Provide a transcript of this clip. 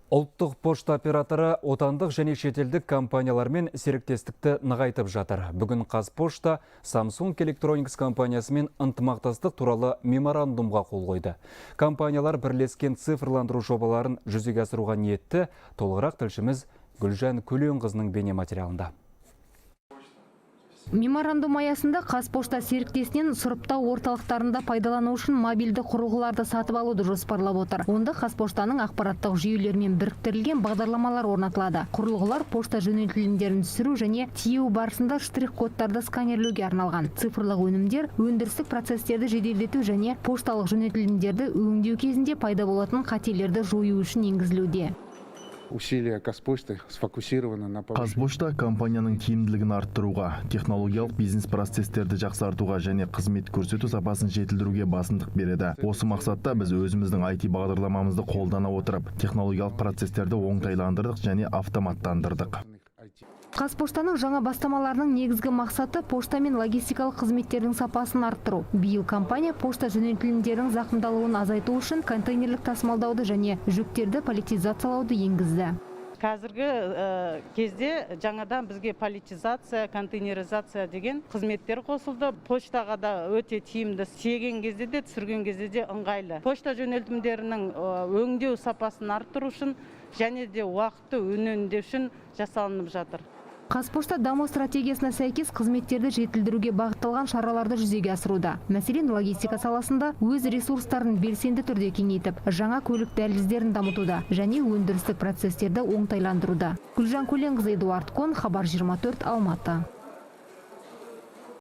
Ұлттық пошта операторы отандық және шетелдік компаниялармен серіктестікті нығайтып жатыр. Бүгін Қазпошта Samsung Electronics компаниясымен ынтымақтастық туралы меморандумға қол қойды. Компаниялар бірлескен цифрландыру жобаларын жүзеге асыруға ниетті. Толығырақ тілшіміз Гүлжан Көленқызының бейне материалында. Меморандум аясында Қазпошта серіктесінен сұрыптау орталықтарында пайдалану үшін мобильді құрылғыларды сатып алуды жоспарлап отыр. Онда Қазпоштаның ақпараттық жүйелерімен біріктірілген бағдарламалар орнатылады. Құрылғылар пошта жөнелтілімдерін түсіру және тиеу барысында штрих-кодтарды сканерлеуге арналған. Цифрлық өнімдер өндірістік процестерді жеделдету және пошталық жөнелтілімдерді өңдеу кезінде пайда болатын қателерді жою үшін енгізілуде. Усилия Казпочты сфокусированы на повышении Қазпошта компанияның тиімділігін арттыруға, технологиялық бизнес процестерді жақсартуға және қызмет көрсету сапасын жетілдіруге басымдық береді. Осы мақсатта біз өзіміздің IT бағдарламамызды қолдана отырып, технологиялық процестерді оңтайландырдық және автоматтандырдық. IT. Қазпоштаның жаңа бастамаларының негізгі мақсаты – пошта мен логистикалық қызметтердің сапасын арттыру. Биыл компания пошта жөнелтілімдерінің зақымдалуын азайту үшін контейнерлік тасымалдауды және жүктерді паллетизациялауды енгізді. Қазіргі кезде жаңадан бізге паллетизация, контейнеризация деген қызметтер қосылды. Почтаға да өте тиімді, тиеген кезде де, түсірген кезде де ыңғайлы. Почта жөнелтімдерінің өңдеу сапасын арттыру үшін және де уақытты үнемдеу үшін жасалынып жатыр. Қазпошта даму стратегиясына сәйкес қызметтерді жетілдіруге бағытталған шараларды жүзеге асыруда. Мәселен, логистика саласында өз ресурстарын белсенді түрде кеңейтіп, жаңа көлік дәліздерін дамытуда және өндірістік процестерді оңтайландыруда. Гүлжан Көленқызы, Эдуард Кон, Хабар 24, Алматы.